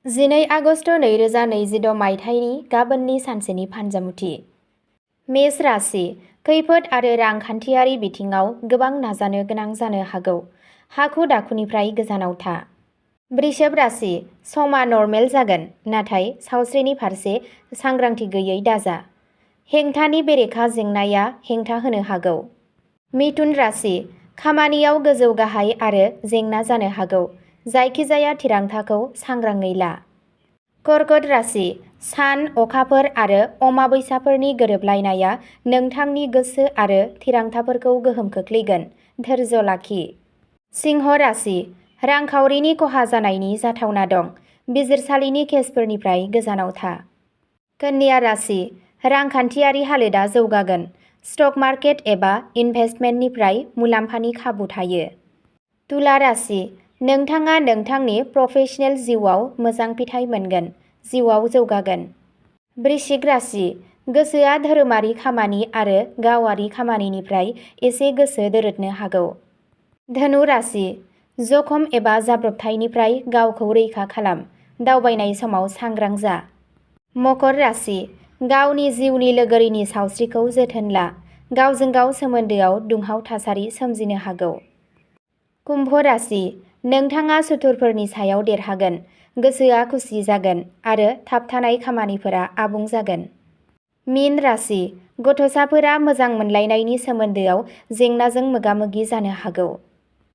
12 August 2026 मायथाइनि गाबोननि सानसेनि फानजामुथि। मेष राशि, खैफोद आरो रांखान्थियारि बिथिङाव गोबां नाजानो गोनां जानो हागौ। हाखु दाखुनिफ्राय गोजानाव था। वृषभ राशि, समा नर्मेल जागोन, नाथाय सावस्रिनि फारसे सांग्रांथि गैयै दाजा। हेंथानि बेरेखा जेंनाया हेंथा होनो हागौ। मिथुन राशि, खामानियाव गोजौ गाहाय आरो जेंना जानो हागौ। जायखिजाया थिरांथाखौ सांग्राङै ला। कर्कट राशि, सान, अखाफोर आरो अमाबैसाफोरनि गोरोबलायनाया नोंथांनि गोसो आरो थिरांथाफोरखौ गोहोम खोख्लैगोन। धैर्य लाखि। सिंह राशि, रांखावरिनि खहा जानायनि जाथावना दं। बिजिरसालिनि केसफोरनिफ्राय गोजानाव था। कन्या राशि, रांखान्थियारि हालोदा जौगागोन। स्टक मार्केट एबा इनभेस्टमेन्टनिफ्राय मुलाम्फानि खाबु थायो। तुला राशि, नोंथाङा नोंथांनि प्रफेशनेल जिउआव मोजां फिथाइ मोनगोन। जिउआव जौगागोन। वृश्चिक राशि, गोसोआ धोरोमारि खामानि आरो गावारि खामानिनिफ्राय एसे गोसो दोरोदनो हागौ। धनु राशि, जखम एबा जाब्रबथायनिफ्राय गावखौ रैखा खालाम। दावबायनाय समाव सांग्रां जा। मकर राशि, गावनि जिउनि लोगोरिनि सावस्रिखौ जोथोन ला। गावजों गाव सोमोन्दोआव दुंहाव थासारि सोमजिनो हागौ। कुम्भ राशि, नोंथाङा सुथुरफोरनि सायाव देरहागोन। गोसोआ खुसि जागोन आरो थाबथानाय खामानिफोरा आबुं जागोन। मीन राशि, गथ'साफोरा मोजां मोनलायनायनि सोमोन्दोआव जेंनाजों मोगा-मोगि जानो हागौ।